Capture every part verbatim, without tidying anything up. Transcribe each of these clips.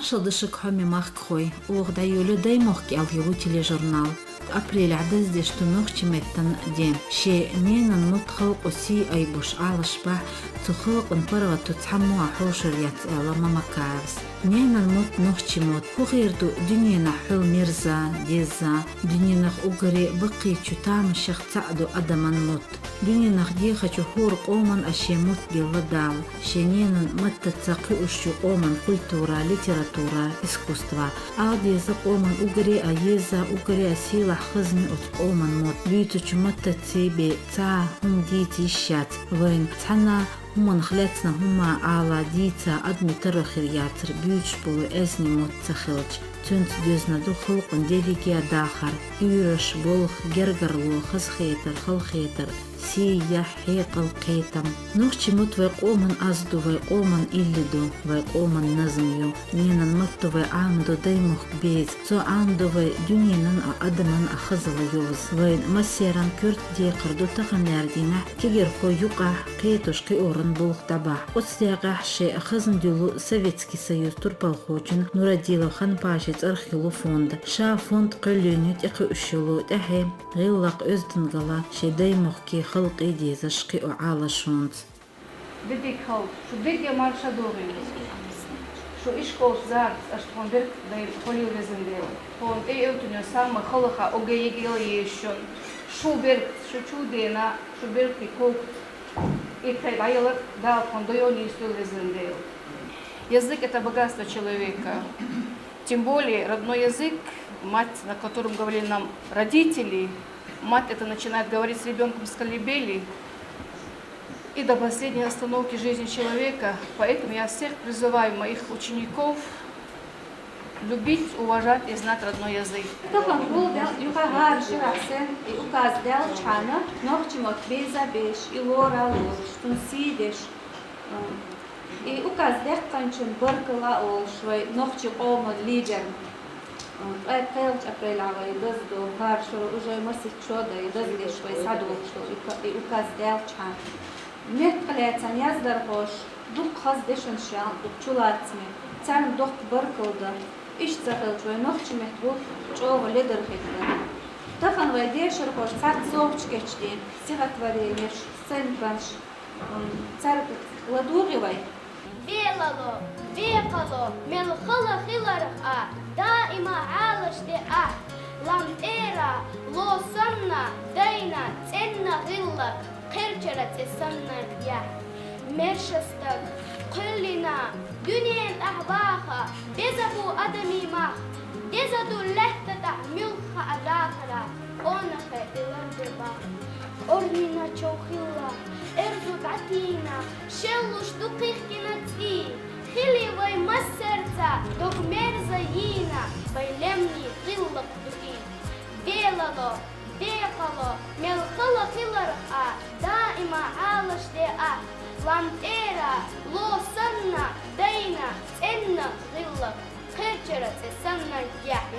Маршал да шуга, хьоме мехкахой, оаха дӀайолаелла «Даймохк» аьнна йола тележурнал. Апрель дезаш да нохчийн меттан де. Шоай ненан мотт халкъо сий айбеш Ӏалашбахь, цу халкъан паргӀато цхьаммо а хьошар яц, аьлар Мамакаевас. Ненан мотт, нохчийн мотт. Фу хир ду дуьненахь хьол мерза, деза, дуьненах уггаре баккхийча тамашех цаӀ да адаман мотт. Дуьненах дехача хӀора къоман а ший мотт белла Дала. Ший ненан маттаца кхуьуш я къоман культура, литература, искусство. Ала деза, къоман уггаре а еза, уггаре а сийлахь хеза я оцу къоман мотт. Буьйцучу маттаца бен цхьа а хӀума дийца йиш яц. Вайна цхьанна хӀуманах лаьцна хӀума ала, дийца адамийн тара хир яцар, буьйцуш болу аьзнийн мотт ца хилча. Цуьнца доьзна ду халкъан дерриге а дахар, уьйраш, болх, гергарло, хазахетар, халахетар, сий, яхь, хьекъал, кхетам. Нохчийн мотт вайн къоман аз ду, вайн къоман илли ду, вайн къоман назам ю. Ненан матто вай Ӏамадо даймохк беза. Цо Ӏамадо вай дуьненан а, адаман а хазалла йовза. Вайна массеран коьрта декхар ду таханлера дийнахь кегийрхой юкъахь кхетош-кхиоран болх дӀабахьа. Оцу декъехь шайн хазна дуьллу Советский Союзан турпалхочун Нурадилов Ханпашин цӀарах йолу фонд. Ша фонд кхоьллина тӀекхуьуш йолу тӀаьхье, гӀиллакх, оьздангалла шайн даймохкий, халкъий дезаш кхио Ӏалашонца. Дерриге хала, шу дерриге марша догӀийла. Шу ишколаш, зарц аша тхуна беркат дайла, хьолийла, везан Дела. Тхуна тӀеоьттина йолу самма халаха оге йигайла езаш йолу шу беркат, шу чу дена, шу беркате когаш. И тхайн дӀаялар Дала тхуна дойо нийса дойла, везан Дела. Язык — это богатство человека. Тем более родной язык, мать, на котором говорили нам родители, мать это начинает говорить с ребенком с колыбели и до последней остановки жизни человека. Поэтому я всех призываю моих учеников любить, уважать и знать родной язык. Тахана гулбел юха гӀара шарахь санна и указ даьллачхьана, нохчийн мотт беза безаш, и лора лоруш, цунна сий деш, и указ даьккхинчунна баркалла а олуш, вай нохчийн къоман лидерна. Ткъе кхоалгӀачу апрелехь вай даза ду, гӀара шура уже масийтта шо дай даза деш вай схьадогӀуш ду и ка-, и указ даьллачхьана. Меттах лаьцна яздархоша дуккха хаза дешнаш яьлла ду чулацаме, царна доккха баркалла дан. Иштта ца хилча, вайн нохчийн меттан гӀуллакх чӀогӀа ледар хир дара. Тахана вайн дешархоша цхьацца совгӀаташ кечдина, стихотворенеш, сценканаш, м, цаьрга ладугӀий вай? Велало, векхало, мел хала хиларх а, даима Ӏалашде ахь. Лам тӀера ло санна, дайна цӀена гӀиллакх, кхерчара цӀе санна яхь. Мерша стаг кхоьллина, дуьнен тӀехь ваха, беза бу адамийн мах. Деза ду лаьтта тӀехь муьлхха а дахара, къонахе и ларде бах. КӀорнина чов хилла, эрзу дӀатийна, шеллуш ду кхихкина цӀий. Хили вай массаьрца дог мерза йийна, вай лемнийн гӀиллакх ду и. Велало, векхало, мел хала хиларх а, даима Ӏалашде ахь. Лам тӀера ло санна, дайна цӀена гӀиллакх, кхерчара цӀе санна яхь.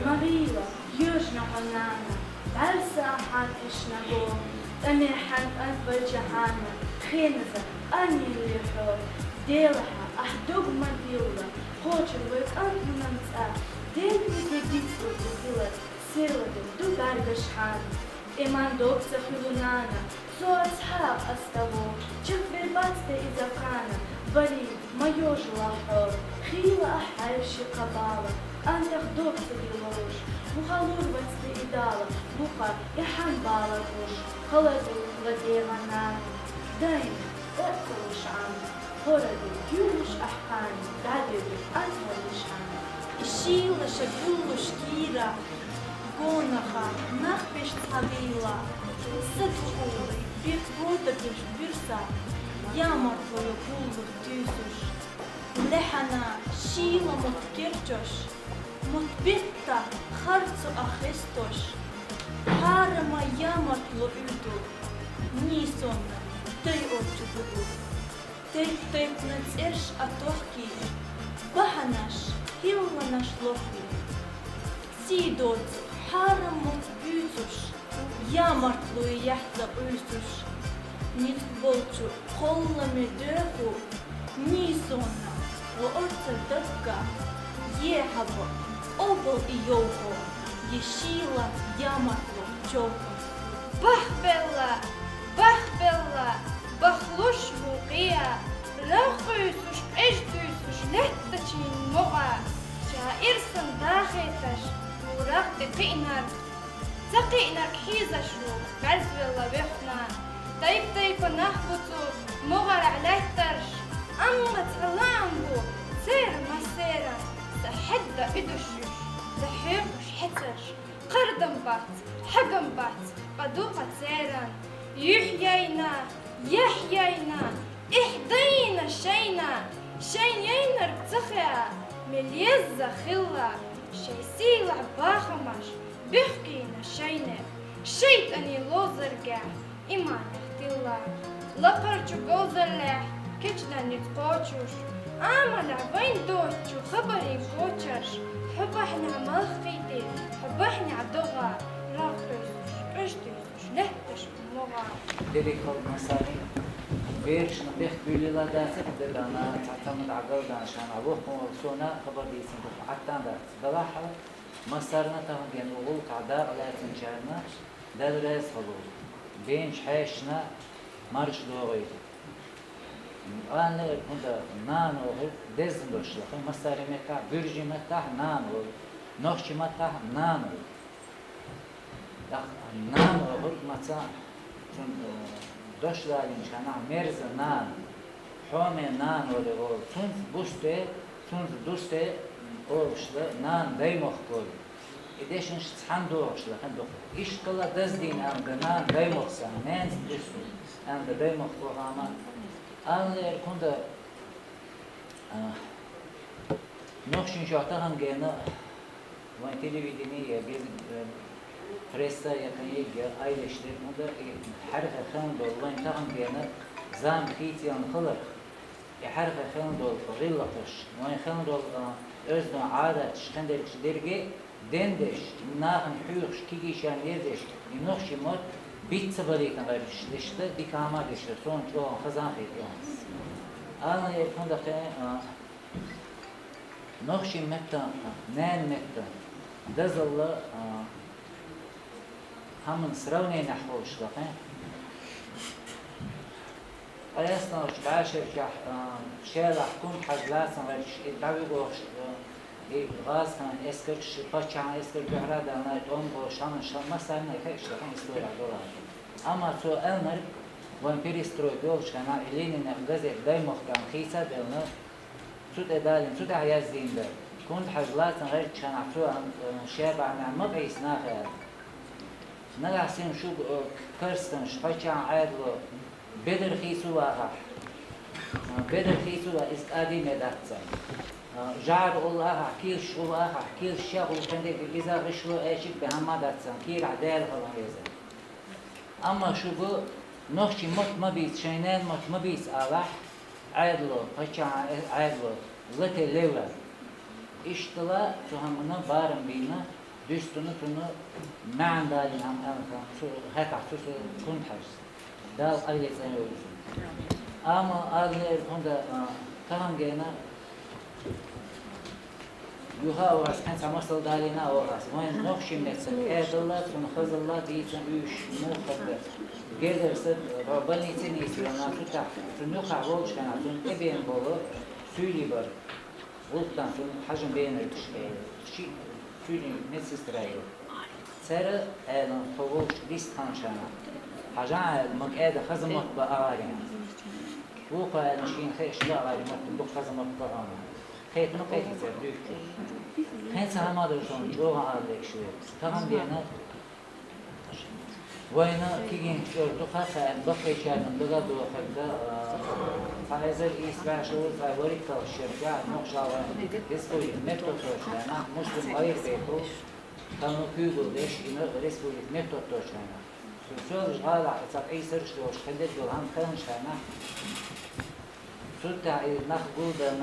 Ма гӀийла, йоьжна хьо, нана, бӀаьрса ахьа тешна бо, тӀаме хьан кӀант вайча хьана, хеназа къанъеллий хьо. Делахьа, ахь дог ма дилла, кхочур вай кӀант вунан цӀа, ден тӀе дицлур ду хилар, села ду бӀаьргаш хьан. ТӀеман дог ца хуьлу, нана, со а цхьа а къаставо, чекхвер бац те иза кхана, барий, ма йожалахь хьо. Хийла ахь хьаьвши кхабала, кӀантах дог ца дилуш, муха лур вац те и Дала, муха и хьан бала гуш, хала ду ладегӀа, нана, дайн, оццалуш Ӏан. ХӀора ду, дуьйлуш ахь кхана, дӀадуьйду, кӀант валлуш хьан. И шийла ша гуллуш кийра, гонаха, нах беш цхьа вийла, са дукъуллий, бехк бода беш буьрса, ямартло йо гуллух туьйсуш. Лехьана шийла мотт керчош, мотт бетта харцо а хестош. ХӀарама ямартло уьйду, нийсонна дай олчу дугу. Тайп-тайпана цӀерш а тохкий, бахьанаш, хӀилланаш лохкий. Сий доцу хьарам мотт буьйцуш, ямартлуй яхь цӀа къуьйсуш. Ницкъ болчу кхолламе доьху нийсонна, гӀо орцар дагга, е хьаба, къобал и йовхо, е шийла ямартло човхо. Бахбелла, бахбелла, бахлуш вукъия, рагӀ къуьйсуш, къеж туьйсуш лаьттачун могӀа, шаир сан дахеташ ву рагӀ тӀе кхиънарг. Ца кхиънарг хьийзаш ву, гӀерзавелла вехна. Тайп-тайпа нах бу цу могӀарахь лаьттарш, амма цхьа лаам бу церан массеран: са хьедда уьдуш уьш, са хьоькхуш хьецарш. Кхардам бац, хьагам бац, къа ду-кха церан. Юьхь яйна, яхь яйна, эхь дайна шайна, шайн яйнарг ца хаа, мел еза хилла, шайн сийлахь бахамаш бехкийна шайне, шайтӀанийн ловзаргахь иманех тилла. Лакхарчу говзаллехь кечдан ницкъ кхочуш, Ӏамалехь вайн доцчу хабарийн кочарш, хьо бахьанехь малх кхийти, хьо бахьанехь догӀа, рагӀ къуьйсуш, къеж туьйсуш, лаьтташ ву могӀа. Дерриг хала массарна, берашна бехк буьйлийла дацара, де дана, цхьа тама дӀагалдана, шана воккхун волу суна хабар дийцина дукха Ӏаттан дац. Делахь а, массарна тахана гена ву гӀуллакхахь дакъа лаьцначарна Далла раьза хуьлда, беанчу хьешашна марша догӀийла. Ала лаьара хӀунда нана олург дезна долуш лаьа, массарийн меттахь, буьржийн меттахь нана олу, нохчийн маттахь нана олу. ТӀаккха нана олург маца, цунна, э, дош далийначу хенахь мерза нана, хьоме нана олий олу, цуьнца бусте, цуьнца дусте, м, олуш дан нана даймохк олий. И дешнаш цхьаьна догӀуш лаьа дукха. Иштта хилла даздина аьлла дан нана даймохк санна, ненца дуьсу аьлла дан даймохк боху амма. Ала лаьара хӀунда, а, нохчийн чохь тахана гена, вайн телевидение я гез-, э, пресса я кхин я айдеш дерг хӀунда и хьаьрхе хилла долу вайн тахана гена зама хийцаелла хиларх. И хьаьрхе хилла долу гӀиллакхаш, вайн хилла долу, а, оьзда Ӏадаташ, кхиндерг дерриге а дендеш, нахана хьоьхуш, кегийчарна ерзеш, и нохчийн мотт биц ца балийтина гӀерташ деш дан дика хӀума деш дан, суна чӀогӀа хаза хета. Ала лаьара хӀунда кхин, а, нохчийн меттан, а, ненан меттан дазалла, а, хӀуманан сравненехь волуш лаьа. Къаьсттина бӀешерчохь, а, шелахь Кунта-Хьаьжа лацам гӀерташ, и дӀавуьгу бохуш, а, и гӀазкхийн эскарш, паччахьан эскар дуьхьал а даьлла, тӀом болуш хӀуманаш массарна а хууш лаьа исторехь долу. Амма цо аьлларг, вайн перестройка йолчу хенахь, и Ленинан газета даймохк аьлла хийца а делла, цу тӀе далийна, цу тӀехь яздийна дара. Кунта-Хьаьжа лацам гӀертачу хенахь цо, а, шен бахьанехь ма къийса нах аьлла. Нагахь санна шуьга, э, карстанаш, паччахьан Ӏедало бедар хийцавахахь, э, бедар хийцавахахь, иза кӀадаме дац царна. Э, жӀар гӀуллакхахь, кийраш гӀуллакхахь, кийраш шех гӀуллакх кхин дерг иза гӀишло аьлча бен хӀума дац царна, кийрахь Дела хила веза. Амма шуьга нохчийн мотт ма бийца, шайн ненан мотт ма бийца алахь, Ӏедало, паччахьан Ӏедало лателла. Иштта цу хӀуманна барам бина, дуьстина цунна маьӀна далийна хӀума аьлла, цу хӀетахь цу, цу Кунта-Хьаьжас. Дала къайле цӀанйойла. Амма ала лаьара хӀунда, а, тахана гена юха а вац, кхин цхьа масал далийна а вац. Вайн нохчийн меттан кӀедалла, цунна хазалла дийцина уьш муха хаза. Гергарчу стага, больнице нийсвелла, цу тӀехь, цунна юкъахь волчу хенахь, цунна тӀебеана болу суьйлий бара. Вултан цунна хьажам беанарг ши, ши суьйлий медсестра йолу. Цара аьлла, тхо волчу дистханчарна. Хьажа аьлла, ма кӀеда хаза мотт бан агӀарина. Вукхо аьлла, шена хезаш дан агӀарин мотт дукха хаза мотт бан хьуна. Кхетам кхетий цара дуьйцучух. Кхин цхьа хӀума ду суна чӀогӀа ала дезаш верг. Тахана дена вайна кегийчара дукха а хаьа, баккхийчарна дага а дохург дан, а, цхьа эзар ийс бӀе шо, цхьа ворхӀ талхьшерчохь Нохч-ГӀалгӀайн республика меттахточу хенахь Муслим ГӀайрбеков, тахана куьйгалла деш, и республика меттахточу хенахь. Цу Соьлжа-ГӀалахь цхьа къийсарш долуш, кхин дерг долу хӀума хезначу хенахь, цу тӀехь и нах гулдан,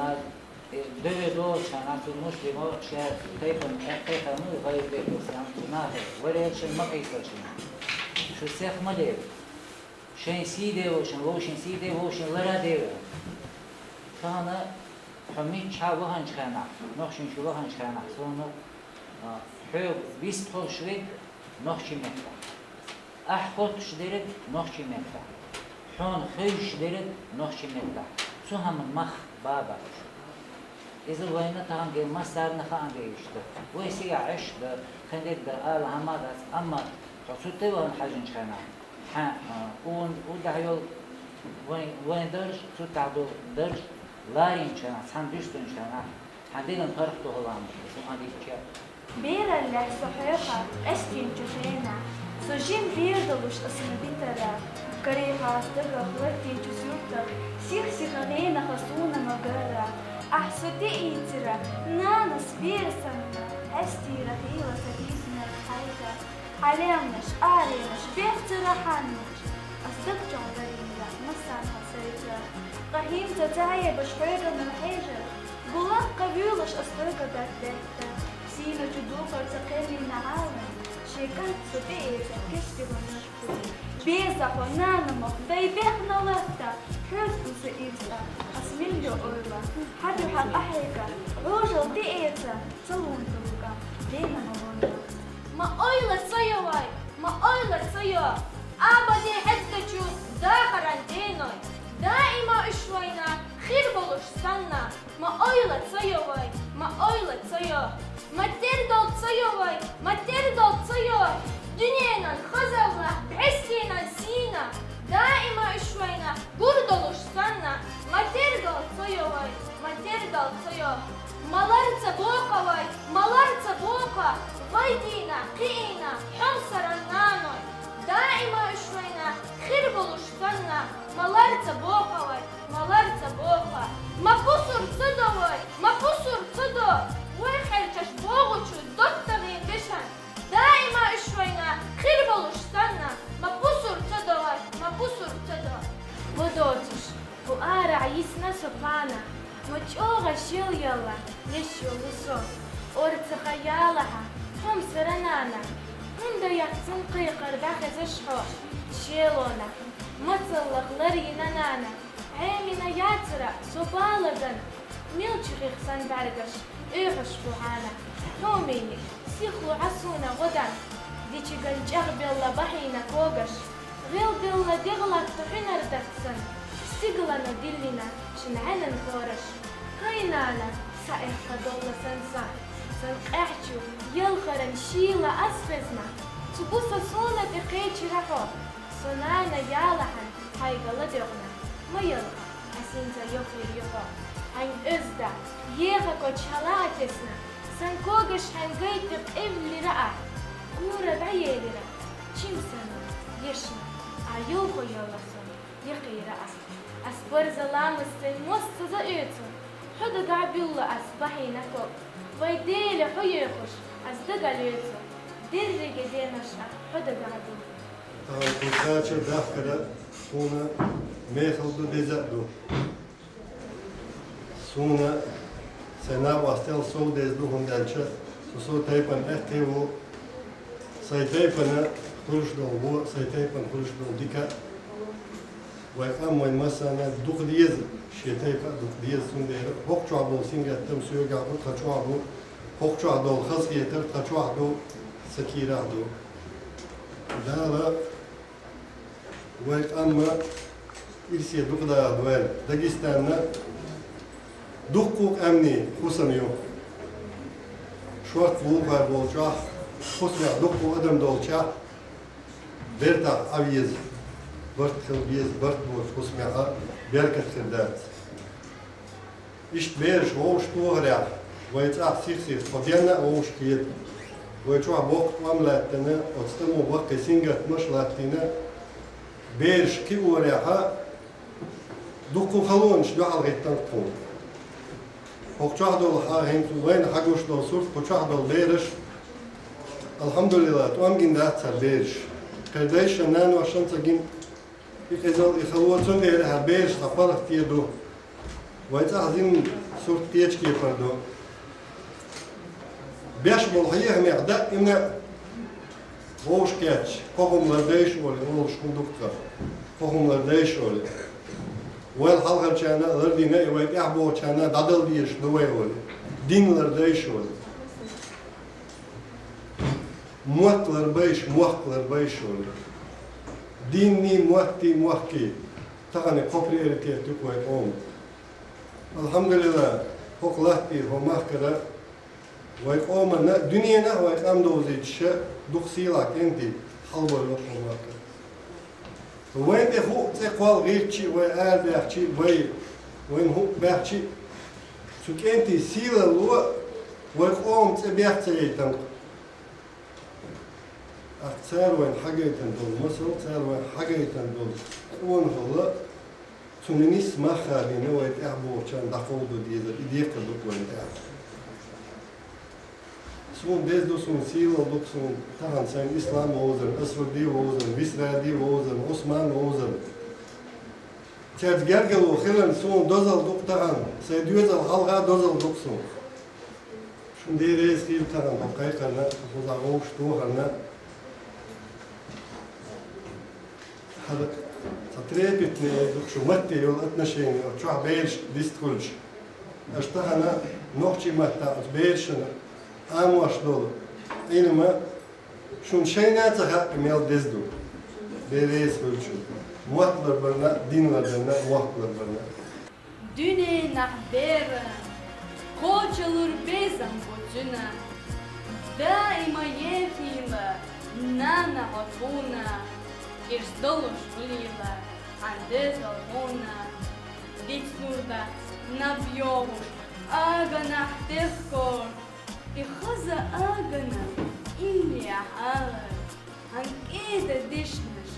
и деве долучу хенахь, цу Муслимо шен тайпана кхайкхам ГӀайрбеков санна цу нахе: варе шайн ма къийсалаш, шу сех ма лела. Шайн сий де вовшийн, вовшийн сий де, вовшийн лара де ве. Тахана хьо миччахьа ваханчу хенахь, нохчийн чу ваханчу хенахь, суна, а, хьоьга вистхуьлуш верг нохчийн меттахь. Ахь хоттуш дерг нохчийн меттахь. Хьуна хевшаш дерг нохчийн меттахь. Цу хӀаман мах баба. Иза вайна тахана гай массарна хаам бе иштта. Вай сигахь Ӏаш дан, хин дерг дан ала хӀама дац, амма хьо цу тӀе вахана хьажинчу хенахь, хьан, а, ун, удахь йолу вайн, вайн дарж, цу тӀехь долу дарж, ларийначу хенахь, цхьаьна дуьстинчу хенахь, хьан деган паргӀат ду хӀаллам, иза ма дийцча. Бераллехь со хьоьху къестинчу хенахь, со жима бер долуш аса ма битара. Карийхьа стагах латтийначу суьртах, сих-сиха гӀенах суна ма гарра. Ахь со тӀеийцира, нанас бер санна, хьестийра хила сан дийцинарг хьайга. Хьан лаьмнаш, аренаш, бехцара хьаннаш, ас даг чохь дарийна массарна сайга. Ткъа хӀинца ца хьебаш хьоьга мел хьежар, гулам кхавуьйлуш ас хьоьга дагадетта. Сийна чу духар ца кхеллина Ӏалам, шен кӀант со тӀеэца кестигонаш. Беза хьо, нана мохк, дай бехна латта, хьоьца ду сан ирс а, ас мел йо ойла, хьан дуьхьа къахьега, Ӏожалла тӀеэца, ца лунталуга, дена ма войла. Ма ойла ца йо вай, ма ойла ца йо, абаде хьаьддачу дахаран деной, даима уьш вайна хир болуш санна, ма ойла ца йо вай, ма ойла ца йо, ма тергал ца йо вай, ма тергал ца йо, дуьненан хазаллах бӀестийнан сийна, даима уьш вайна гур долуш санна, ма тергал ца йо вай, ма тергал ца йо. Малар ца боккха вай, малар ца боккха, вай дийна, кхиийна, хьомсаран наной. Даима уьш вайна хир болуш санна, малар ца боккха вай, малар ца боккха. Ма пусур ца до вай, ма пусур ца до, вай хьерчаш богӀучу доттагӀийн вешан. Даима уьш вайна хир болуш санна, ма пусур ца до вай, ма пусур ца до. Ва доцуш, хӀу арахь йисна со пана, ма чӀогӀа шел ялла, леш йолу со. Орцаха ялахьа, хьомсара нана, хӀунда яц цунна кхайкхар дӀахезаш хьо? Шелонах, мацаллах ларйина нана, Ӏемина яцара со балаган, милча хих сан бӀаьргаш, оьхуш бу хьана. Хьо мени, сихлу хьан суна гӀо дан, дичиган чӀагӀбелла бахьийна когаш, гӀелделла дегӀлатта хьуьнар дац сан, стиглана диллина шина Ӏенан хораш. ХӀай, нана, схьаэхна долла сан са, сан къаьхьачу ялхаран шийла ас хезна, цу буса суна тӀе кхечира хьо. Со нана ялахьан хьайга ладоьгӀна, ма ялха, хьан синца йохийра юхьо. Хьайн оьзда, еха коча хьала а тесна, сан когаш хьайн гайта къевлира ахь. Кура дӀаелира, чим санна, ешна, а йовхо йолла сан, якхийра ахь. Ас барза ламастайн мос ца за оьцу, хьо дагахь буьллу ас бахьийна ког. Вай Дела, хьо йоьхуш, ас дага лоьцу, дерриге денош а хьо дагахь ду. Тахана кху кхача дахкара суна мехала ду, деза а ду. Суна сайн накъостел сов деза ду, хӀунда аьлча со, со тайпана аьтту ву, сайн тайпана хуьлуш долу вон, сайн тайпана хуьлуш долу дика а. Вай къам вайн массарна дукха деза, шен тайпа а дукха деза, цундела хӀокху чохь болу сингаттам соьгахь бу, тхан чохь бу, хӀокху чохь долу хазахетар тхан чохь ду, сан кийрахь ду. Дала вай къамма ирсе дукха даха дойла. Дагестанна дуккха къаьмнийн хӀусам ю. Шортта вукхара болчохь, хӀусамехь дуккха адам долчохь, бертахь Ӏан веза, барт хила беза, барт боцу хӀусамехь беркат хир дац. Иштта бераш вовшахтохарехь, вай цӀахь сих-сиха тхо денна а вовшахкхета. Вай чохь боккха тӀом лаьттина, оцу тӀамо баккхий сингаттамаш а латтийна, бераш кхиорехьа, дуккха халонаш дуьхьал гӀиттина тхуна. ХӀокху чохь долу хьан хӀинца вайна хьагуш долу сурт, кху чохь долу бераш, алхьамдулиллахӀ, тӀом гина дац цара бераш. Кхеран дайшна, наношна ца гина. И къизалла, и хало цундела хьан бераш цхьа паргӀат те ду. Вай цӀахь зина сурт кхечу кепара ду. Беш болу хьехамех даимна а вовшахкхетча, кхо хӀума лардайша олий олуш хӀума ду-кх тхан. Хохамлар дайш оле. Вай хьалхарчарна лардина, и вай тӀехбохучарна дӀадала дезаш ду вай оле. Дин лардайш оле. Мотт ларбайш, мохк ларбайш оле. Динни, мотти, мохки. Тахана кхо приоритет ю вай къоман. Алхьамдулиллахь, хӀокху латте, хӀокху махкара вай къомана, дуьненахь вай къам довзуьйтуш дукха сийлахь кӀентий хьалабевлла вай хӀокху махкара. Вайна тӀе хӀуъа цӀе кхолла гӀиртчи а, вай арабаьхчи а, вай, вайна хӀуъа баьхчи а, цу кӀентийн сийлалло вай къоман цӀе бех ца яйтина. ТӀаккха цара вайна хьагайтина долу масал, цара вайна хьагайтина долу къонахалла, цунна нисса мах а бина, вай тӀехбохучарна дӀакховдо дезар, и декхар ду-кх вайна тӀехь. Суна деза ду, суна сийлалла ду-кх, суна тахана сайн Ислам вовзарна, Асвади вовзарна, Висради вовзарна, Ӏусман вовзарна. Цаьрца гергарло хиларна суна дозалла ду-кх тахана, сайн доьзална хьалха дозалла ду-кх суна. Шуна Дела реза хуьлда тахана хӀокху кхайкхарна, хӀокхузахь вовшахтохарна. ХӀара цхьа трепетный ду-кх шу матте йолу отношение, оцу чохь бераш дистхуьлуш. Аша тахана нохчийн маттахь оцу берашна Ӏамош долу Ӏилма шуна шайна а ца хаьа, мел деза ду. Дела реза хуьлда шуна. Мотт ларбарна, дин ларбарна, мохк ларбарна. Дуьненахь беран кхочалур безам бу цуьнан. Даима ехийла, нана, хьо тхуна, ирс долуш хуьлийла хьан доьзал хьуна. Дицлур дац наб йогӀуш аганахь техкор, и хаза агана иллехь агӀор. Хьан кӀеда дешнаш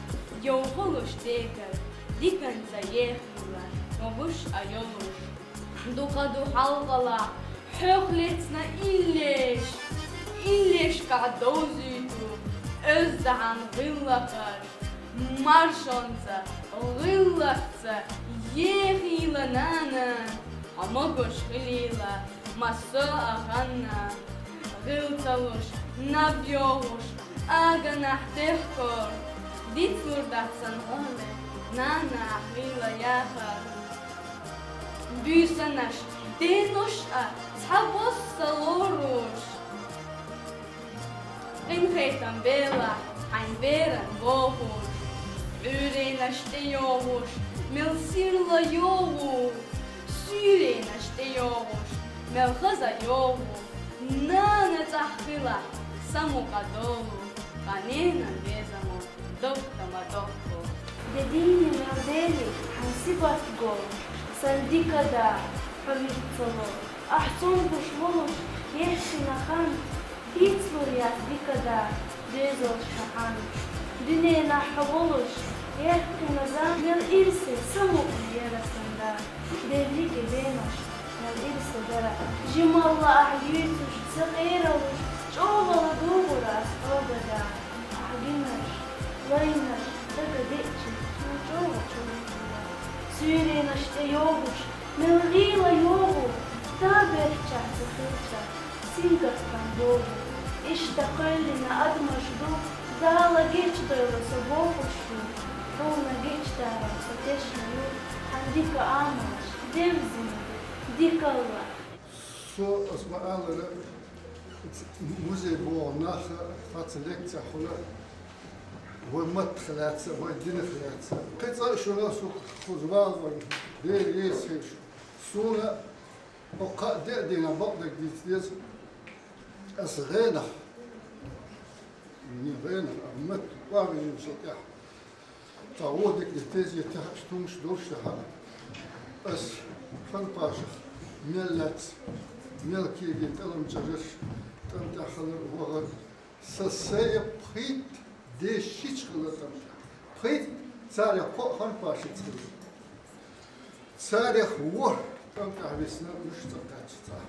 йовхалуш дегар, диканца ехийла, могуш а йолуш. Дукха ду хьалхалахь хьох лецна иллеш, иллешкахь довзуьйту оьзда хьан гӀиллакхаш. Маршонца, гӀиллакхца ехийла, нана, хьо могуш хуьлийла массо а ханна. ГӀиллакх ца луш, наб йогӀуш аганахь техкор, дицлур дац сан гӀоьнна, нана, хьийла яхар. Буьйсанаш, денош а цхьабосса лоруш, къинхетам белахь хьайн беран бохуш, Ӏуьйренаш тӀейогӀуш, мел сирла йогӀу, суьйренаш тӀейогӀуш, мел хаза йогӀу. Нана цӀахь хилахь, самукъа долу, ткъа ненан безамо доккха ма доккху. Де дийне мел дели, хьан сибат го, сан дика да, хьо виц ца ло. Ахь цомгуш волуш, ехкина хан, дицлур яц дика да, доьзалш хьан. Дуьненахь хьо волуш, ехкина зан, мел ирсе самукъна яра сан да. Дерриге бемаш, мел ирсе дара. Жималла ахь юьйцуш, сан къералуш, чӀогӀа ладугӀура ас хьогада. Ахь гинарш, лайнарш, дага деъча, суна чӀогӀа чулуьйтура. Суьйренаш тӀейогӀуш, мел гӀийла йогӀу, да бехча ца хилча, сингаттам богӀу. Иштта кхоьллина адамаш ду, Дала гечдойла со бохуш ю. Хьуна гечдарал со тешна ю, хьан дика амалш девзина ду, дикалла. Со ас ма-аллара, музей боху нах, хьаца лекция хуьлу, вай маттах лаьцна, вай динах лаьцна. Кхин цкъа а шуна со кхуза вагӀар, Дела реза хуьлда шуна. Суна хӀокху кхаа-деа дийнахь бакъдерг дица деза, ас гӀенах, не гӀенах, а матта охьавижина со тӀехь. Цхьа вон дика тезетехь а, тумаш долуш тӀехь а, ас Ханпашах мел лаьцна, мел кегий тӀаламчӀараш, тӀам тӀехь хилар а, вахар а, сан сая пхийтта дешича хилла тӀам тӀехь. Пхийтта, царех кхоъ Ханпашица хилла. Царех ворхӀ тӀам тӀехь висна, уьш цӀа кхаьчна цхьа.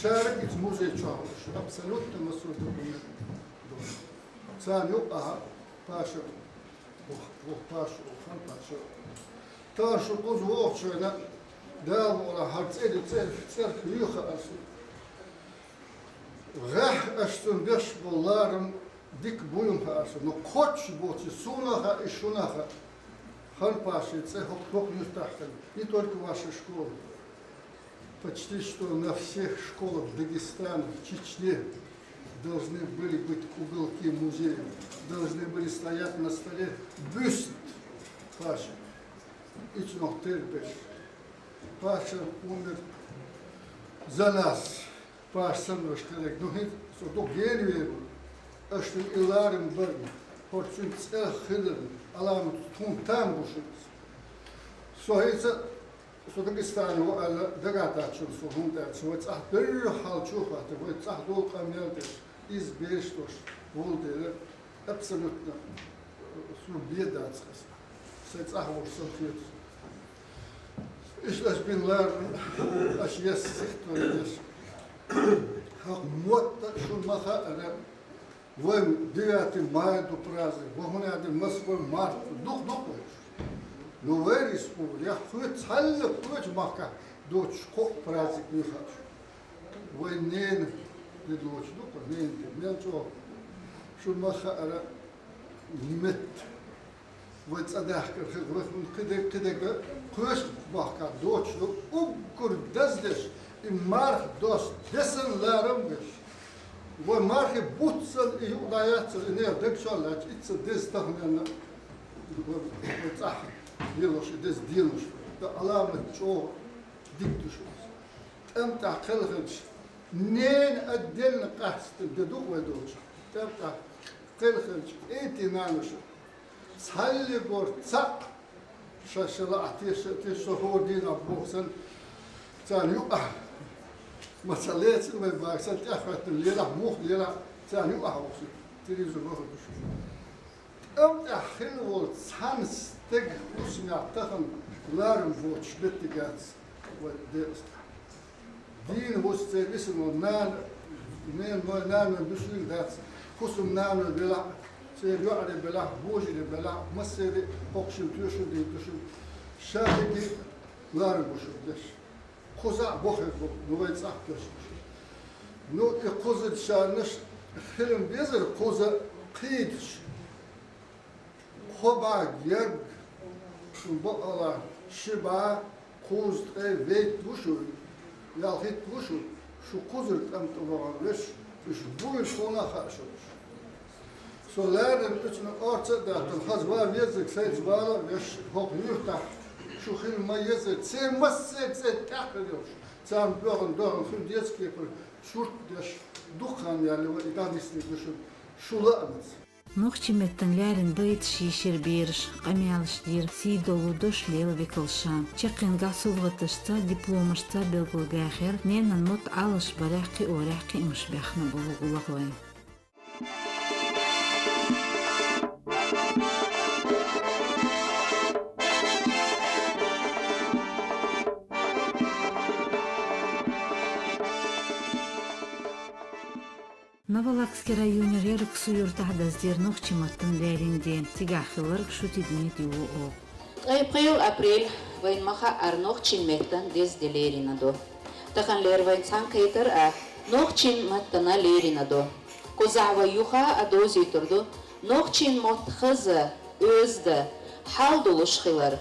Шараг иза музей чохь луш, абсолютно массо а документ долуш. Царна юкъахь Паша, вох, вох Паша, вох Ханпаша. Тахана шу кхуза вогӀучу хенахь, Дала мукъалахь, хӀара цӀерий цӀерах, цӀерах юьйхира ас. ГӀеххьа аш цунна беш болу ларам дика буйла хаьа шуна, но кхоччуш боций, суна а хаьа, и шуна а хаьа. ХӀара Пашин цӀи хӀокху юьртахь хилла, не только ваша школа. Почти что на всех школах Дагестана, в Чечне должны были быть уголки музея, должны были стоять на столе бюст Паши. И цунах тера берш. Паша умер за нас. Паш санна ваш хиларг, ну, хӀинца со дукха гена вер ву. Аша и ларам барна, хӀорш цуьнан цӀе хиларна, Ӏаламат тхуна там бу шуна. Со хӀинца, со Дагестане ву аьлла, дагахь дац шуна со, хӀунда аьлча вай цӀахь берриг хьалчу хатта, вай цӀахь долу къамел деш, иза бераш долуш волу дела, абсолютно, э, суна бен дац аса. Сайн цӀахь волуш сан хеташ. Иштта аш бина ларам, аш ес сихтон еш. ХӀокху мотт а шуна ма хаьара, вайн девятый май ду праздник, вай хӀун аьлла, Москван март ду, дукха ду вайша. Ну, вай республика, я хуьйцу цхьалла кхечу махкахь доцуш кхоъ праздник ю хаьа шуна. Вайн ненан де доцуш ду-кх, ненан де, мел чӀогӀа. Шуна ма хаьара, метта. Вай цӀа даьхкар хир вай, хӀунда кхидерг, кхидерг кхечу махкахь доцуш ду, уггар даздеш, и марха досту де санна ларам а беш. Вай мархи буц санна и юкъа дӀаяццара, и нехан дагчохь лаьтташ, иццан деза таханенна вай, вай цӀахь лелош, и деза денош. Ткъа Ӏаламат чӀогӀа дика ду шуна. ТӀам тӀехь кхелхинчу ненан отдельно къаьстина де ду вай доцуш. ТӀам тӀехь кхелхинчу кӀентий нануша цхьаллигор цхьаъ ша-ша лаахь теша, теша со хӀора дийнахь боху санна, царна юкъахь, ма ца лецина вай бага санна, тӀехӀоьттина лелахь, муха лелахь, царна юкъахь воху сан, телевизор вахар ду шу. ТӀам тӀехь хилла волу цхьана стеган хӀусамехь тахана ларам боцуш меттиг яц вайн декъаза тӀехь. Дийна хӀусам церан висина волу нана, ненан, нанан дуьсийла дац, хӀусамнаной белахь а, церан йоӀарий белахь а, божарий белахь а, массеран а хӀокху шина тоьшалла дийр ду шуна. Ша дерриге а ларам бу шуна деш. Кхузахь а бо хир бу, ну, вай цӀахь кхоьссина. Ну, и кхузарчарнаш хилла безара кхуза кхийдаш. Кхо бӀе герга, шун бакъалла, ши бӀе кхузткъе вейтта ву шу, ялхитта ву шу, шу кхузара тӀам тӀе вахана веш, уьш буйла хӀунда а хаьа шуна. Со лаьррина оьцуна орца а даьккхина, хаза ван везарг сайца вала а веш, хӀокху юьртахь шу хила ма езара, церан массеран цӀе тӀехь хир йолуш, царна боьхна-доьхна хир деза кепара шурт деш, дукха хан яьлла вай и дӀанисдина ду шуна, шу лаамца. Нохчийн меттан леррина байташ йийшира бераш, къамелаш дира, сий долу дош лела векалша. Чекхйина совгӀаташца, дипломашца белгалбаьхира ненан мотт Ӏалашбарехь, кхиорехь кхиамаш баьхна болу гӀуллакхой. Новолакский районера Яраксу юьртахь даздира нохчийн маттан леррина де. Цигахь хилларг шу тидаме тӀе йо оха. Ткъе пхи апрель вайна ма хаьара нохчийн меттан деза де лерина ду. Таханлера вайна цхьаьнакхетар а нохчийн маттана лерина ду. Кхузахь вай юха а довзуьйтур ду нохчийн мотт хаза, оьзда, хьал долуш хилар.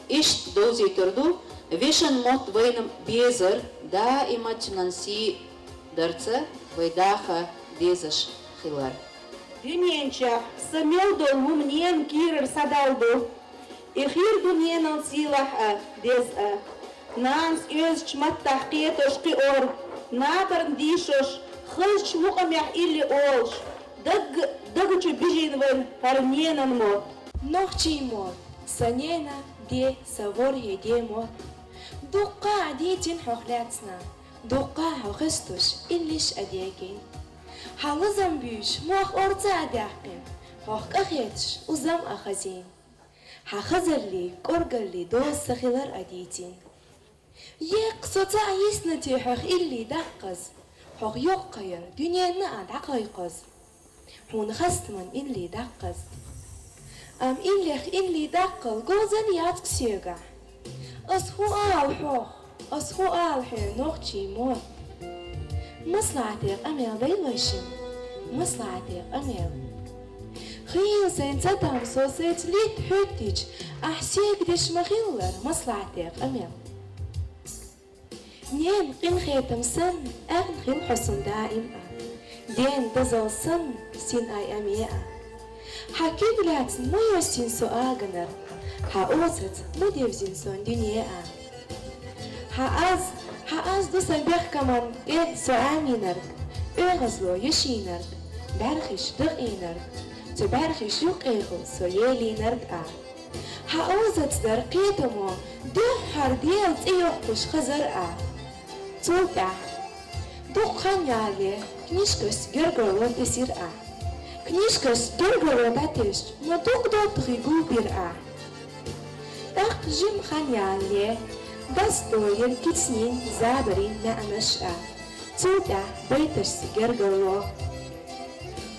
Иштта довзуьйтур ду вешан мотт вайна безар, даимат цуьнан сий дарца вай даха дезаш хилар. Дуьнен чохь сан мел долу хӀума ненан кийрара схьадалла ду. И хир ду ненан сийлахь а, деза а. Нанас оьзачу маттахь кхетош кхиор, набарна дийшош, хазачу мукъамехь илли олуш, даг, дага чу бижийна вайн хӀара ненан мотт. Нохчийн мотт, сан ненан де, сан ворхӀе де мотт. Дуккха а дийцина хьох лаьцна, дуккха а хьо хесташ, иллиш а дегийна. Хьан лазам буьйш, мох орца а даьккхина, хьох къахеташ, узам а хазийна. Хьан хазаллий, кӀоргаллий доза ца хилар а дийцина. Еккха со ца а йисна те хьох илли даккхаза, хьох йоккхаяр дуьненна а дӀакхайкхаза. Хьуна хастаман илли даккхаза. Амма иллех илли даккхал говзалла яц-кх соьгахь. Ас хӀун ала хьох, ас хӀун ала хьоьга нохчийн мотт? МаслаӀате къамел дай вайшимма, маслаӀате къамел. Хийла сайна цатам со сайца литта хьоьттича, ахь сехьа деш ма хиллара маслахьате къамел. Ненан къинхетам санна, аьнна хила хьо сона даим а. Дена дозал санна, син ай аме а. Хьа куьг лаьцна ма йоссийна со аганара, хьа озаца ма девзийна сон дуьне а. Хьа аз, хьа аз ду сан бехкаман тӀе со Ӏамийнарг, оьгӀазло йишийнарг, бӀаьрхиш дакъийнарг, цу бӀаьрхиш юккъехула со елийнарг а. Хьа озаца дар кхетамо, дуьххьара Дела цӀе йоккхуш хазар а. Цул тӀаьхьа дукха хан ялале, книжкашца гергарло тесира ахь. Книжкашца гергарло дӀатесча, ма дукха доттагӀий гулбира ахь. ТӀаккха жима хан ялале, дӀасадоьллира кицанийн, забарийн маьӀнаш а. Цул тӀаьхьа байташца гергарло.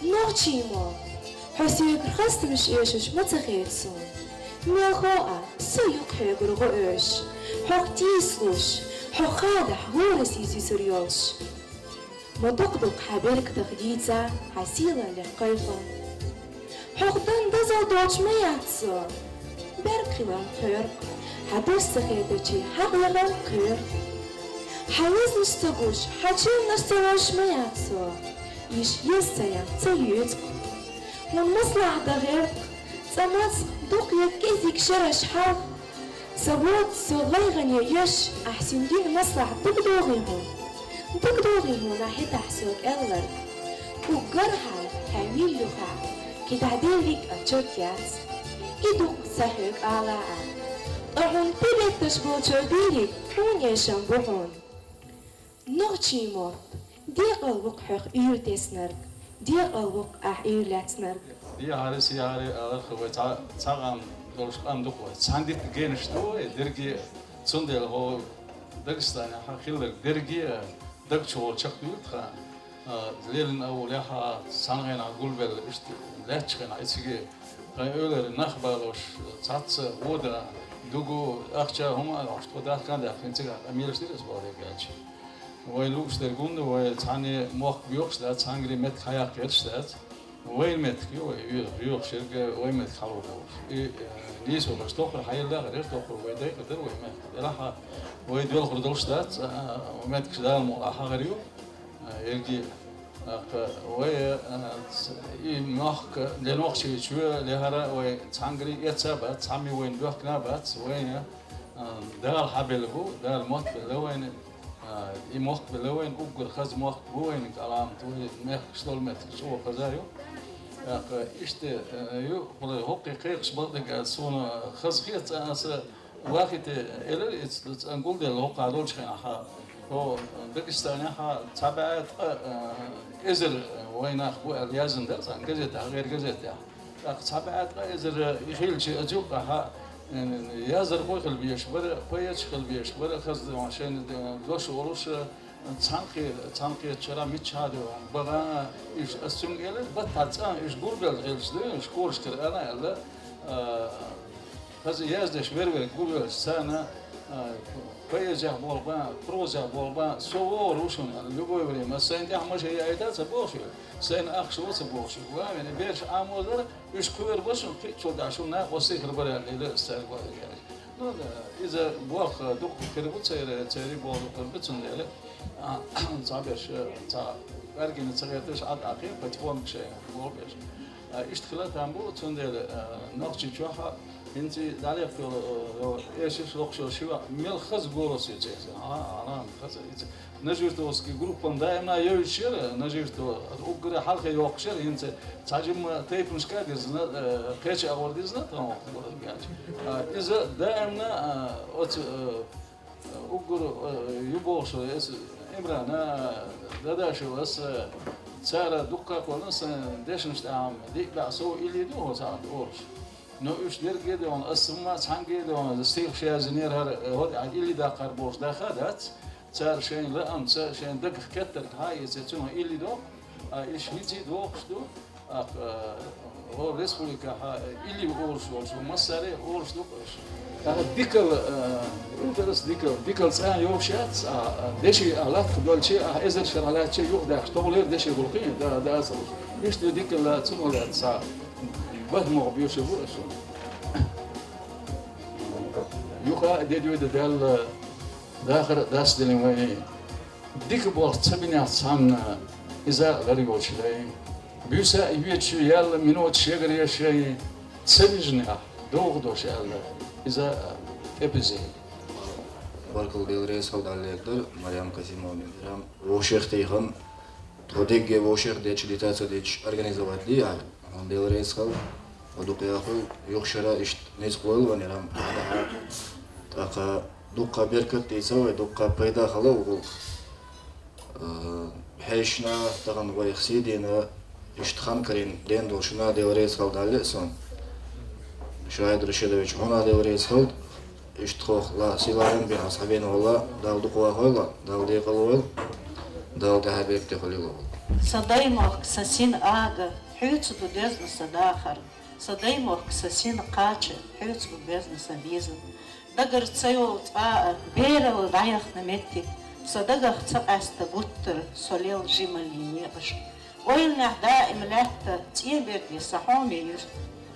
Нохчий мо, хьо соьгара хастамаш эшаш ма ца хета суна. Мелхо а, со юкъ хьоьгара гӀо оьшуш, хьох тийсалуш, хьох хадахь гӀорасий сисар йолуш. Ма дукха-дукха хьан бергах дийца, хьан сийлаллех кхайкхо. Хьох дан дозал доцуш ма яц со, берг хиларна кхоьру, хьан деш ца хетачийн хьакъ яхарна кхоьру. Хьан лазнаш ца гуш, хьан чевнаш ца лозуш ма яц со, иштта еза ца ян ца юьйцу. Хьуна маслахь дан гӀерта, цкъа мацах дукха я кӀезиг шераш хьалха. Сан воцу со гӀайгӀане еш, ахь син дина маслахь дагадогӀий хьуна? ДагадогӀий хьуна ахь хӀетахь соьга аьлларг? Уггар хьалха хьайн милла ю хаьа, кхидӀа деллиг а чот яц. И дукха ца хьоьгу ала а. Ткъа хьуна тӀебетташ болчо дийриг хьуна эшам бу хьуна. Нохчий мотт, декъал ву-кх хьох уьйр теснарг, декъал ву-кх ахь уьйр лаьцнарг. Дехьари, сехьари аларх вай цхьа, цхьа къам долуш къам ду-кх вай. Цхьаьна дитта генаш ду вай, дерриге а. Цундела хӀо Дагестанехь хилларг дерриге а даг чу волу чекхдуьйлу тхан. А, леллина а волу яхьа, цхьана хенахь гулбелла, иштта лаьттачу хенахь и циге, тхан эвлара нах балош, цхьацца вода, дугу, ахча, хӀума а йоккхуш, тхо дахкан а даьккхина цигахь, къамелаш дира аса боху дерг аьлча. Вай лууш дерг хӀунда, вай цхьаьна мохк боьхуш дац, цхьаьнгара меттиг хьаяккха гӀерташ дац. Вайн меттиг ю вай, йоьхуш ерг вайн меттиг хьалур долуш. И, э, нийсонаш тоххара хьаелла а гӀерта, тоххара вай дайкъа дара вай меттиг. Делахь а вай доьлхур долуш дац, а, меттигаш Дала мукъ лахь хьахар ю. А, ерги, а, кха, вай, а, ц-, и мохк, ле нохчий чоь, ле хӀара вай цхьаьнгара эца а бац, цхьамма вайна боьхкина а бац, вайна, а, Дала хьабелла бу, Дала мотт белла вайна, а, и мохк белла вайна, уггар хаза мохк бу вайна, аламат вай мехкаш долу меттиг чӀогӀа хаза ю. ТӀаккха иштта, а, ю, хӀокхе кхайкхаш бакъдерг а суна хаза хета, аса Вахите элира иза, цӀан гулделла хӀокху долчу хенахь, хӀо Дагестанехь цхьа бӀе ткъа, э, эзар вайн нах бу аьлла яздина дара цхьана газетехь, гӀеран газетехь. ТӀаккха цхьа бӀе ткъа эзар и хилча, аса юккъехь, э, яздархой хила безаш бара, поэташ хила безаш бара, хаза шайна дош волуш, цхьаьнакхе-, цхьаьнакхетачара миччахьа ду, бахана, иштта аса цуьнга элира, баттахь цӀан иштта гулбелла хилча ду, школашкара ана аьлла, э, Хаза яздеш вер-вер гулвелча царна, а, поэзиях болх бан, прозах болх бан, со вогӀур ву шуна, любое время. Аса сайна тӀехь машен яийта а ца бохуш ву, сайна ахча а ца бохуш ву. Ва вена бераш Ӏамозара, уьш кхуьур бу шуна, кхин а цул тӀаьхьа шуна накъостий хир бара аьлла, элира аса цаьрга ваига. Ну, да, иза болх дукха хир бу церан, церан болх дукха хир бу цундела. А, цхьаберш, цхьа кӀаргина ца гӀерташ, Ӏад Ӏакхийна, потихоньку шайн болх беш. А, иштта хила там бу, цундела, а, Нохчийчохь а, хӀинца и дӀалехка йолу, э, эшарш локхуш йолу ши ваъ, мел хаза голос ю церан. А, Алан, хаза, иза. Нажиртовский группа даимна йовзуш яра, Нажиртов, уггара хьалхе йоккхуш яра, хӀинца цхьа жимма тайпанашка а дирзина, э, кхечу агӀор дирзина, тхан воккха бу, а, иза даимна, а, оцу, э, Уггар, э, ю бохуш, эс Имрана, Дадашева, ас, э, цара дуккха а кхоллана сан дешнаш тӀехь, дикка баьӀ сов илли ду хӀо цхьаьна олуш. Но уьш дерриге а девна, ас хӀумма цхьаьнгге а девна, стихаш яздинера хӀара, э, хӀо тӀехь илли даккхар бохуш даха а дац. Цара шайн лаамца, шайн дагах кеттарг хьаэца, цунах илли доккху, а, иш хӀинций дохуш ду. ТӀаккха, э, хӀора республикахь, э, илли олуш волчу массаре а олуш ду-кх уьш. ТӀаккха дикал, э, интерес дикал, дикал цӀа йовш яц, а, а, деши, а, латкъа долчи, а, эзар шарахь лаьттачи юхадаьхча, товлера деши гӀуллакхий, да, да, аса уьш. Иштта дикал, а, цунах лаьцна, а, Бахмах бьюша бу ашу. Юха а дедуйда Далла дахар дас дилин вай. Дика болх ца бинех цхьанна иза ларгочу лай. Буьйса а юьйцу яьлла минут шегара яшай ца вижина а догӀу дош аьлла иза тӀепизе. Баркалла, Дела реза хила даллег дар, Марьям Казимовна, Марьям, вовшех тӀехам, тхо дегге вовшех дечу дита ца дечу организовать ди а, хьуна Дела реза хила, хьо дукха яхуй, юхшара иштта ницкъ лойла ван ярам, хьада хьа, тӀаккха дуккха беркат дийца вай, дуккха пайда хала ву гӀуллакх. Э, хьешна, тахана вайх сий дина, иштта хан карийна ден долу шуна Дела реза хила далле а сон. Шайд Рашидович, хьуна Дела реза хила, иштта хох ла, сий ларам бен хьан схьабена валла, Дала дукха вахойла, Дала декъала войла, Дала тӀаьхьа бекте хуьлийла валла. Сан даймохк, сан син ага, хьоьца ду дезна сан дахар. Сан даймохк, сан син кхача, хьоьца бу безна сан безам. Дагара ца йолу цкъа а, бералла дӀаяхна метте, сан дагах ца къаьста гуттар, со лел жималлин некъаш. Ойланехь даим лаьтта, цӀен берде сан хьоме юьрт.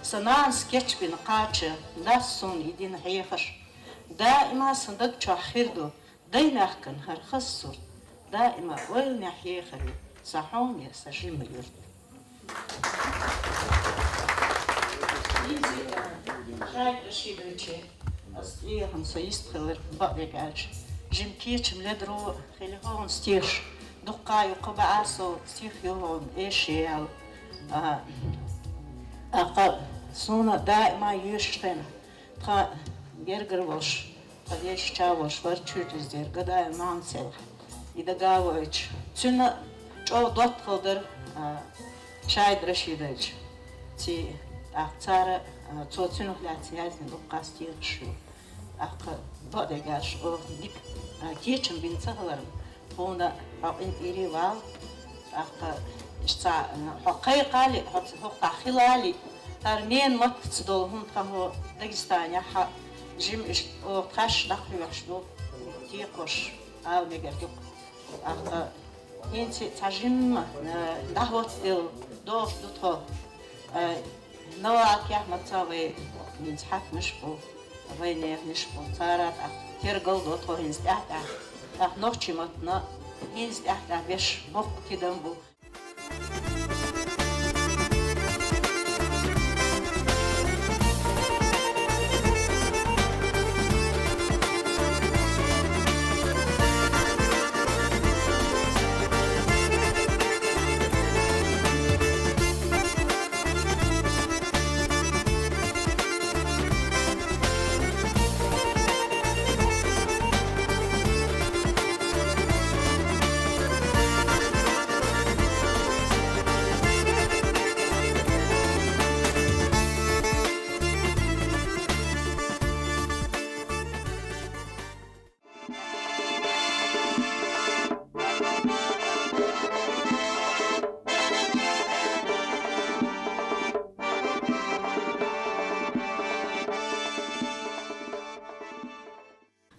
Сан нанас кечбина кхача, дас суна и дина хьехаш. Даима сан даг чохь хир ду, даймехкан хӀара хаза сурт. Даима ойланехь ехар ю, сан хьоме, сан жима юрт. Шайх Рашидовича, ас тӀехьа со йистхилар бакъдерг аьлча, жима кечам ледаро хили хӀокхунца теша, дуккха юккъа баьӀа со стих ю хӀокхунна эшаяьлла. А, тӀаккха суна даима йоьшуш тайна, тхан гергара волуш, тхан дешча волуш вара чуьра деза дера, гадаев маьӀна селхьа. И дага а войтуш, цуьнан чӀогӀа доттагӀал дара, а, Шайд Рашидович. Ци, тӀаккха цара, а, цо цуьнах лаьцна яздина дуккха стихаш ю. ТӀаккха бакъдерг аьлча, оха дика, а, кечам бина ца хиларна, тхуна хьо къинтӀера вала, тӀаккха иштта ца, хьо кхайкхали, хьо ца хӀокхахь хилали, хӀара ненан маттаца долу хӀума тхан хӀо Дагестанехь а, жима иштта оха тхаьш дӀакхоьхьуш ду, текхош, ала мегар ду-кх. ТӀаккха хӀинца цхьа жимма, э, дӀахӀоттаделла догӀуш ду тхо. Э, Новоалкехь маттахь вай хӀинца хьаькамаш а бу, вай неханаш а бу, цара тӀаккха тергал до тхо хӀинца тӀаьхь-тӀаьхьа, тӀаккха нохчийн маттана хӀинца тӀаьхь-тӀаьхьа беш боккха тидам бу.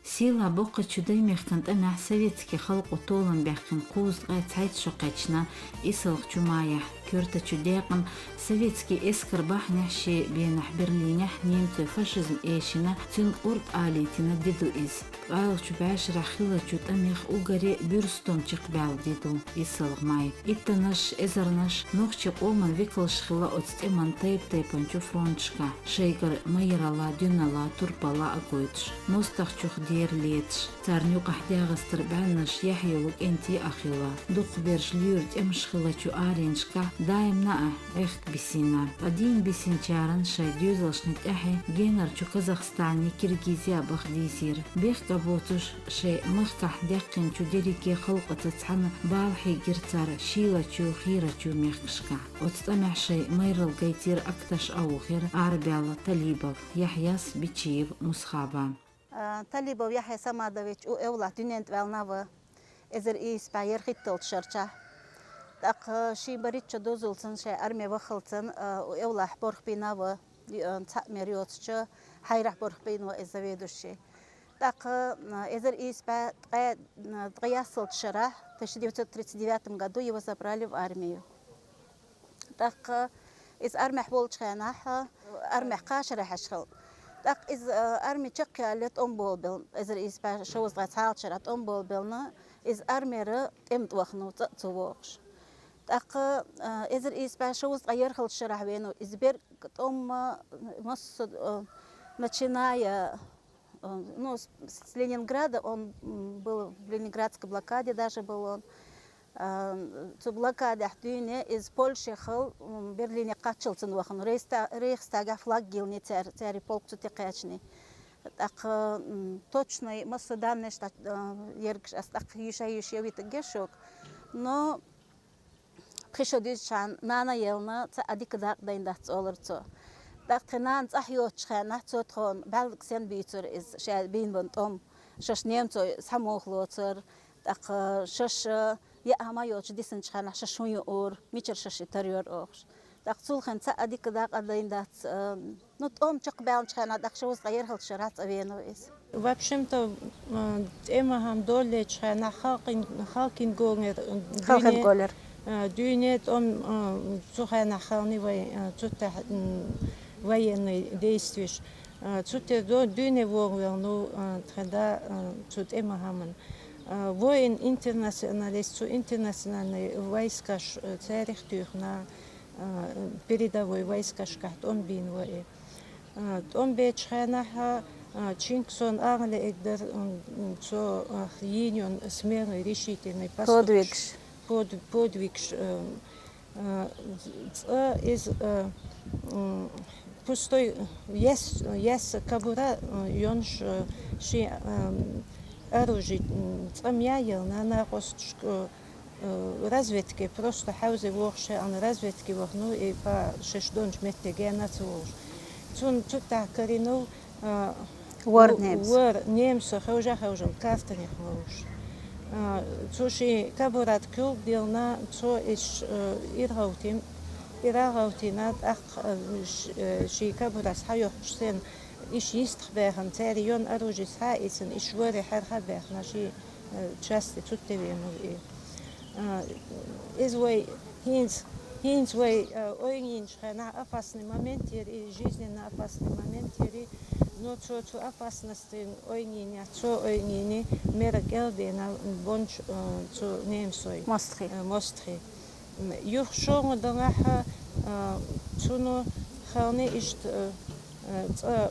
Сийлахь боккхачу Даймехкан тӀамехь советски халкъо толам баьккхина кхузткъе цхьайтта шо кхаьчна, исалгӀачу майахь, коьртачу декъана советски эскар бахьанехь шен бенахь Берлинехь немцойн фашизм эшина, цуьнан къурд алийтина ди ду иза. ТкъалгӀачу бӀешарахь хиллачу тӀамех уггаре буьрса стом чекхбаьлла ди ду исалгӀа май. Иттаннаш, эзарнаш нохчийн къоман векалш хилла оцу тӀеман тайп-тайпанчу фронташкахь, шайгара майралла, дуьненала, турпалла а гойтуш, мостагӀчух дера леташ, царна юкъахь ДегӀастара бӀеннаш яхь йолу кӀентий а хилла. Дукхахберш луьйра тӀемаш хиллачу аренашкахь даимна а гӀехк бисина. Ткъа дийна бисинчарна шайн доьзалшна тӀаьхье генарчу Казахстане, Киргизе а баха дийзира. Бехк а боцуш, шайн махкахь даьккхинчу дерриге халкъаца цхьаьна бала хьийгира цара шийлачу, хийрачу мехкашкахь. Оцу тӀамехь шайн майралла гайтира, акташ а вухира арабаьлла Талибов Яхьъяс, Бичиев Мусхаба. А, Талибов Яхьъя Самадович, у эвлахь дуьнен тӀе ваьлла нав, эзар ийс бӀе ярхӀитталгӀачу шарчахь. ТӀаккха шен баритча дозаллацун шайн арме ваххалцан, а, у эвлахь борхбийна ва, а, цхьаъ мер йоцучу хьайрахь борхбийна ва иза заведующий. ТӀаккха, а, эзар ийс бӀе ткъе, а, ткъе яссалгӀачу шарахь, тысяча девятьсот тридцать девятом году его забрали в армию. ТӀаккха Иза армехь волчу хенахь, армехь кхачархьаш хилла. ТӀаккха иза, а, арми чекхъяьлла тӀом болабелла, эзар ийс бӀе шовзткъе цхьаллачу шарахь тӀом болабеллина, иза армера тӀематӀа вахана ву, цӀа а ца вогӀуш. ТӀаккха, а, эзар ийс бӀе шовзткъе ярхаллачу шарахь веана ву иза берг тӀом, а, массо а, а, начиная, а, ну, с, с Ленинграда, он, м, был в ленинградской блокаде даже был он. А, цу блокадехь дуьйна иза Польшехула, м, Берлине кхаччалц вахана, Рейхста-, Рейхстагехь флаг йиллина цаьрга, церан полк цу тӀе кхаьчна. ТӀаккха, м, точно массо а даннаш, а, ергаш ас тӀаккха йийша-йийша йовийтаргья шуьга. Но пхи шо дизачхьана нана елна, цхьа а дика дакъа дайна дац, олура цо. ТӀаккха тхайн нана цӀахь йоцучу хенахь цо тхуна бӀаьллиг сенна буьйцура иза, ша бийна болу тӀом, шаьш немцой схьа муха лоцура, тӀаккха шаьш, а, яа хӀума йоцуш дисинчу хенахь шаьш хӀун юура, мичара шаьш и тар йора оьхуш. ТӀаккха цул хенахь цхьа а дика дакъа дайна дац, а, ну, тӀом чекхбаьллачу хенахь, тӀаккха шовзткъе ярхаллачу шарахь цӀа веана ву иза. В общем-то, а, тӀеман хӀума доллучу хенахь халкъин-, халкъин гонера, а, Халкъин дуьне, гонера. а, дуьне тӀом, а, цу хенахь хилла вай, а, цу тӀехь, м, военный действеш. А, цу тӀе до-, дуьне вогӀу велла ву, а, тхан да, а, цу тӀеман хӀуманна. А, воин-интернационалист, цу интернациональный войскаш, а, церах туьйхина, а, передовой войскашкахь тӀом бийна ву и. А, тӀом бечу хенахь, а, Чингисонна агӀо лаьа дара, м, м, цо, а, йийна йолу сменный решительный поступкаш. Подвигаш. Под-, подвигаш, а, а, цкъа иза, а, м, пустой, ес-, ес кабура, а, йонаш, а, шен, а, оружие, м, цкъа ма яелла, накъосташка, а, Э, разведке просто хьовзе вогӀуш хьаьана, разведке вахана ву и па шаьш долчу метте гена ца вогӀуш. Цунна цу тӀехь карийна ву, а, Вор ву-, немец. Вор немцо хевшина-хевшина картанех вовш. А, цо шен кабурат куьйга диллина, цо иш, э, иргӀовтина, иргӀовтина, тӀаккха, э, ш-, э, шен кабурас хьайоккхуш сен, иш йистах баьхна, церан йон оружие схьа а ийцина, иш варе хьаьрха а баьхна, шен, э, часте цу тӀе веана ву и. А, иза вай хӀинца, хӀинца вай, а, ойнийначу хенахь опасный момент яра и, жизненно опасный момент яра и, но цо цу опасностин ойнийна, цо ойнийна мера кӀел а дина бончу, а, цу немцой. МостагӀий. А, мостагӀий. М, юха шолгӀа делахь, а, цунна хилла иштта, а, а, цкъа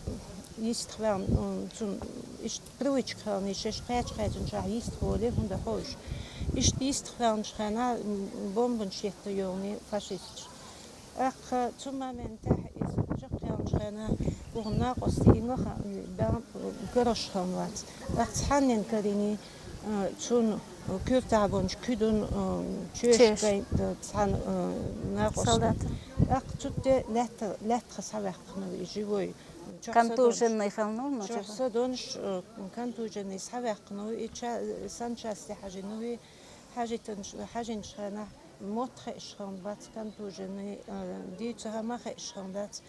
йистах ваьлла, м, цунна иштта привычка хилла, шаьш кхаьча-кхаьчначохь йистах волий, хӀунда ховш. Иштта йистах ваьллачу хенахь, м, бомбанаш етта йолу фашисташ. ТӀаккха цу моментехь иза чекхъяьллачу хенахь, вуха накъостий и маха, м, бан-, карош хилла вац. ТӀаккха цхьаннен карийна, а, цунна куьртахь бончу куьйган, а, чоьш Чоьш. гайта цхьана, а, накъостина. Солдатан. ТӀаккха цу тӀе лаьтта, лаьттах схьаваьккхина ву и живой. Контуженный хилла ву, ну, Чохь чохь. Са донуш, э, контуженный схьаваьккхина ву, и ча-, санчасти хьажийна ву, хьажийтинчу-, хьажийначу хенахь мотт хууш хилла бац контуженный, э, дийца хӀума хууш хилла дац.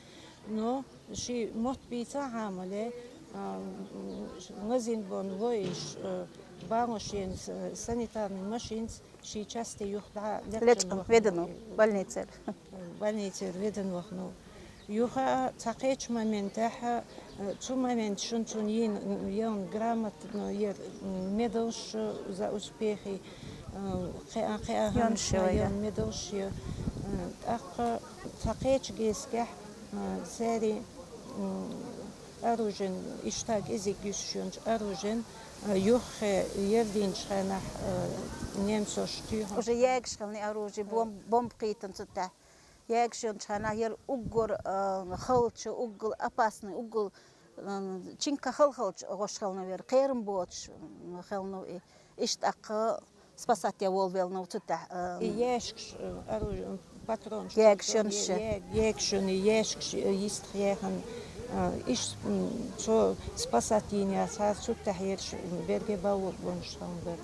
Но шен мотт бийца а хьамале, а, м, лазийна бен ву иш, э, бан машинца, э, санитарный машинца, шен часте юха дӀа лекхачун Лечкъина вахана ведано, ву. Больницера. Больницера ведано вахана ву. Юха цхьа кхечу моментехь, э, цу момент шун цунна йийна, м, йолу грамота, м, яра, м, медалш, э, за успехи, э, кхиа, кхиа Йонаш хӀуманаш йо, йолу я. медалш я. Э, тӀаккха цхьа кхечу гескехь, э, церан, м, оружиен, иштта кӀезиг юьсуш йолчу оружиен, э, юххе ярдинчу хенахь, э, немцош туьйхина. Уже ягаш хилла оружие, бом-, бомба кхийтина цу тӀехь. Ягаш йолчу хенахь яра уггар, э, халча, уггар опасный, уггар, э, чинка хала халча гӀош хилла ву яра, кхерам боцуш, м, хилла ву и. Иштта тӀаккха спасать ян волавелла ву цу тӀехь, а, И ящикаш, э, оружие, патронаш, Ягаш йолуш я. я-, ягаш йолу ящикаш, э, йистах яьхна, а, иш, м, цо спасать йийна яцахьара, цу тӀехь ерш, м, берге бан вогӀу бонуш хилла бара.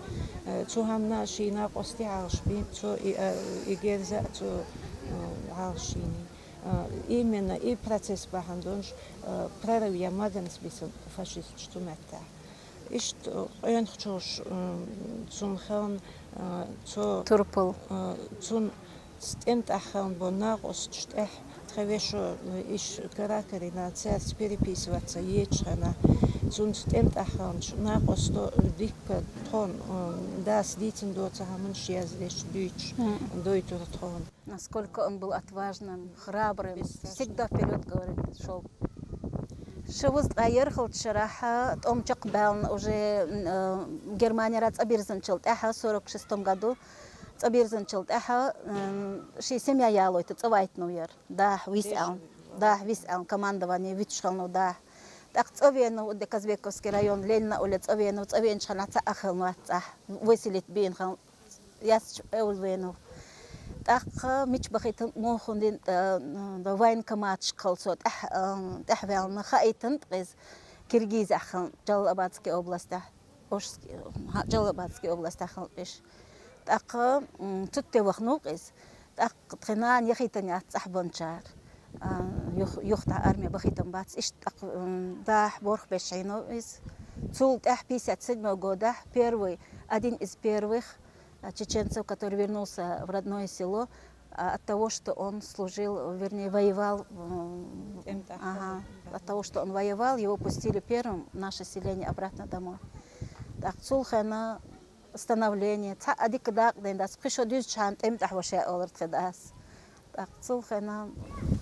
Э, цу хӀамна шен накъостий Ӏалаш бина, цо и, а, и герза а цо, а, Ӏалаш йийна. А, именно и процесс бахьана долуш, а, прорыв ян маганца бисина фашисташ цу меттехь. Иштта къонахчош, м, цунна хилла, а, цо, Турпал. а, цунна тӀематӀа хилла болу накъосташ тӀехь, Вешо, иш каракарина цаьрца переписываться ечхьана, цунца тӀем тӀахьанчу накъосто дикка тхона, м, дас дийцина доцу хӀуманаш яздеш дуьйцуш, Мгм. Дойтура тхона. Насколько он был отважным, храбрым, Бесстрашным. Всегда вперёд, говорит, шёл. Ши вуз ткъа ярхалчу шарахь тӀом чекхбаьллина уже, м, э, Германера цӀа бирзинчул тӀаьхьа, сорок шестом году, цӀа бирзинчул тӀаьхьа, м, ши семья ялойта цӀа вайтинов яра. Дахь вис аьлла. Дахь вис аьлла, командование витуш хилла дахь. ТӀаккха цӀа венав, де Казбековский район, Ленина улица цӀа венав, цӀа веначу хана цхьа а хилла вац цӀахь. Выселить бийна хилла, яцчу эвла венав. ТӀаккха мича бахийтина муха хӀун дина, э, военкоматашка хилла цо тӀаьхь-, э, тӀаьхьаваьллина, хаийтина тӀаккха иза. Киргизехь хилла, Джалалабадский областехь. Ошский, хьа, Джалалабадский областехь хилла уьш. ТӀаккха, м, цу тӀе ваханов иза. ТӀаккха тхайн нана яхийтина яц цӀахь бончара. А, юха, юха тӀе арме бахийтина бац. Иштта тӀаккха, м, дахь борх беш хьийнав иза. Цул тӀаьхьа пятьдесят седьмой годехь первый, один из первых, а, чеченцев, который вернулся в родное село, а, от того, что он служил, вернее, воевал, м, МТХ. Ага, от того, что он воевал, его пустили первым в наше селение обратно домой. ТӀаккха цул хенахь становление, цхьа а дика дакъа ден дац, кхин шо дуьзчхьана тӀем тӀехь ваша олар тхе дас. ТӀаккха цул хенахь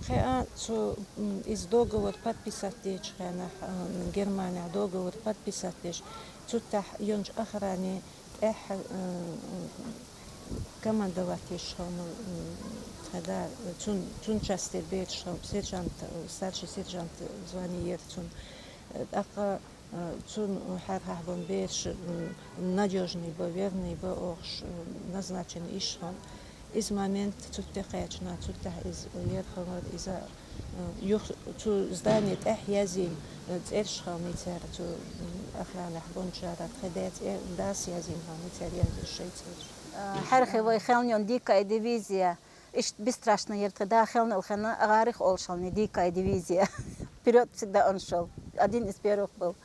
Хеа цу, м, иза договор подписать дечу хенахь, м, Германехь договор подписать деш, цу тӀехь йончу охране тӀехь, м, командовать еш хьуна, м, тхе да, цун, цун часте бераш хьуна, сержант, старший сержант звание яра цун. ТӀаккха Э, цунна хьархьахь бан бераш, м, надёжный бан, верный бан охуш, м, назначен иш хьуна. Иза момент цу тӀе кхаьчна, цу тӀехь иза ерхалар, иза, э, юх-, цу здание тӀехь язйина, э, цӀераш хьуна цара, цу, м, охранехь бончара тхе дец, э, дас язйина хьуна цара язйина шайн цӀераш. Э, хьерхи вай хелнён дикая дивизия. Иштта бесстрашно яра тхе да хелнал хенна, агӀарих олуш хьални дикая дивизия. Вперёд всегда он шёл. Один из первых был.